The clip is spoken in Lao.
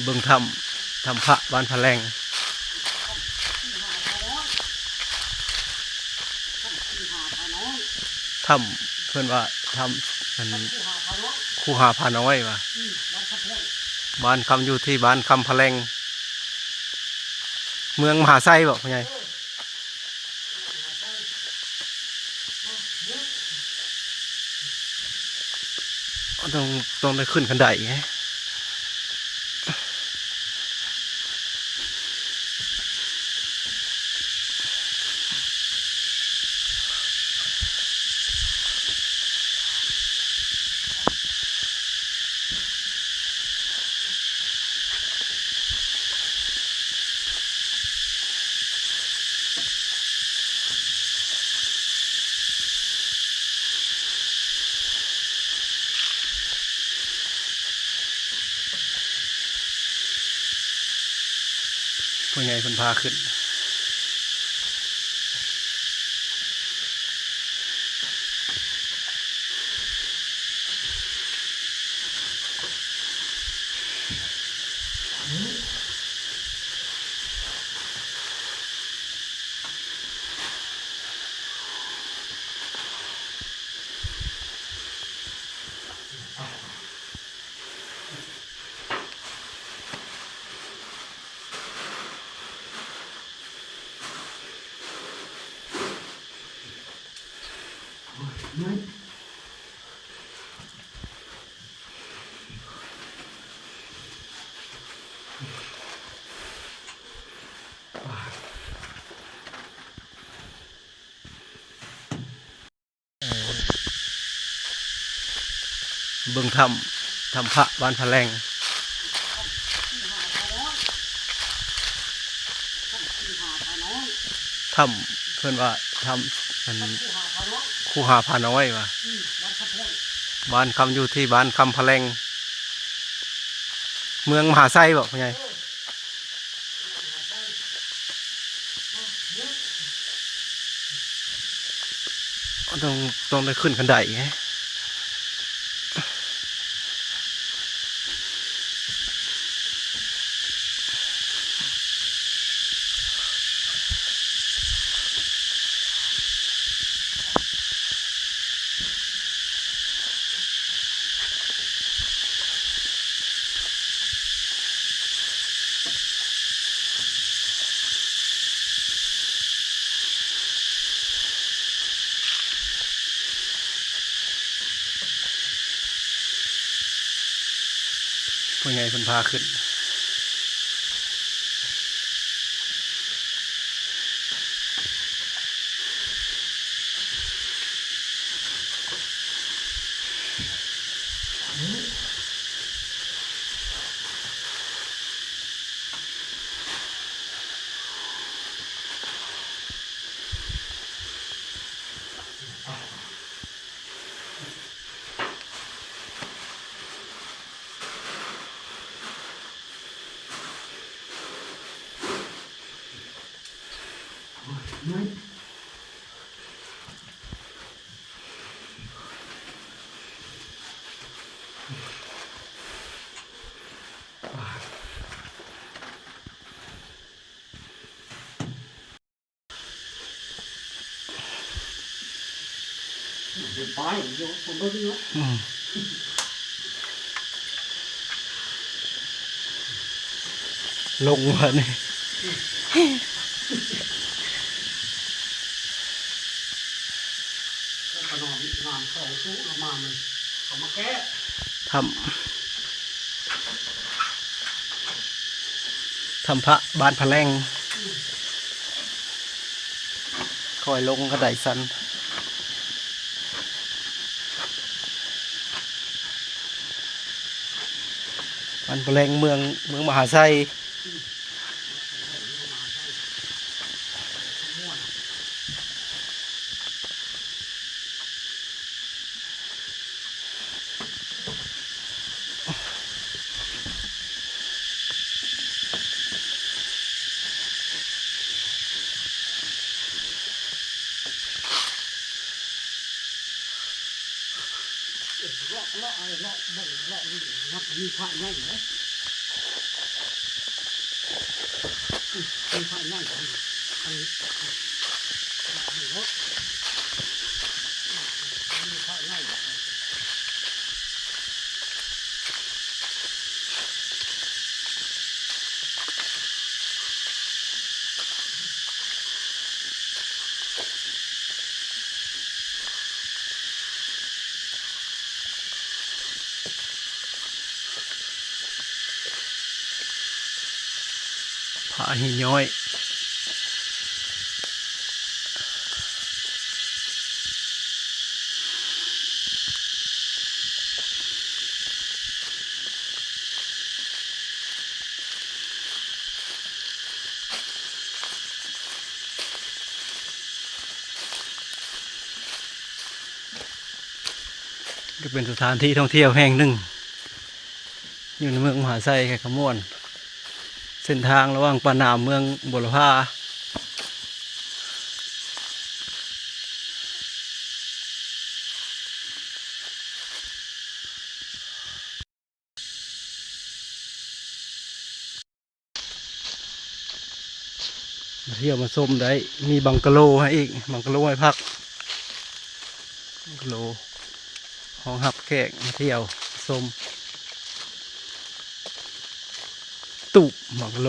ເບິ່ງຖ້ຳ ຖ້ຳພະບ້ານພະແລງ ຖ້ຳ ເພິ່ນວ່າຖ້ຳ ອັນ ຄູຫາຜານ້ອຍວ່າ ບ້ານຄຳ ຢູ່ທີ່ບ້ານຄຳພະແລງ ເມືອງມະຫາໄຊບໍພໍ່ໃຫຍ່? ຕ້ອງ ຕ້ອງໄດ້ຂຶ້ນຄັນໄດ. ພໍ່ໃຫຍ່ເພິ່ນພາຂຶ້ນ. ເອີ ເບິ່ງຖ້ຳ ຖ້ຳພະບ້ານພະແລງ ຖ້ຳ ເພິ່ນວ່າຖ້ຳ ອັນ ຄູຫາຜານ້ອຍວ່າ ບ້ານຄຳ ຢູ່ທີ່ບ້ານຄຳພະແລງ ເມືອງມະຫາໄຊບໍພໍ່ໃຫຍ່? ຕ້ອງ ຕ້ອງໄດ້ຂຶ້ນຄັນໄດ. ພໍ່ໃຫຍ່ເພິ່ນພາຂຶ້ນ. ເປັນປ້າຍຢູ່ ບໍ່ເບິ່ງເນາະ. ອືມ ລົງແລ້ວນີ້ ກໍນອນງານຂອງສຸລະມານ ເຂົາມາແກ້ ຖ້ຳ ຖ້ຳພະບ້ານພະແລງ ຄ່ອຍລົງກະໄດຊັນ ບ້ານພະແລງ ເມືອງ ເມືອງມະຫາໄຊ. ເລາະ ເລາະ ເລາະເບິ່ງ ເລາະ ມັນມີພະໃຫຍ່ເດ້. ມີພະໃຫຍ່ ອັນ ອັນ ອັນ ອັນ ມີພະໃຫຍ່ ຜາຫີນຍ້ອຍ. ກໍເປັນສະຖານທີ່ທ່ອງທ່ຽວແຫ່ງໜຶ່ງ ຢູ່ໃນເມືອງມະຫາໄຊ ແຂວງຄຳມ່ວນ ເສັ້ນທາງລະຫວ່າງປາກນ້ຳເມືອງບົວລະພາ. ມາທ່ຽວມາຊົມໄດ້ ມີບັງກະໂລໃຫ້ອີກ ບັງກະໂລໃຫ້ພັກ ບັງກະໂລຮອງຮັບແຂກມາທ່ຽວມາຊົມ ຕູບບັງກະໂລ.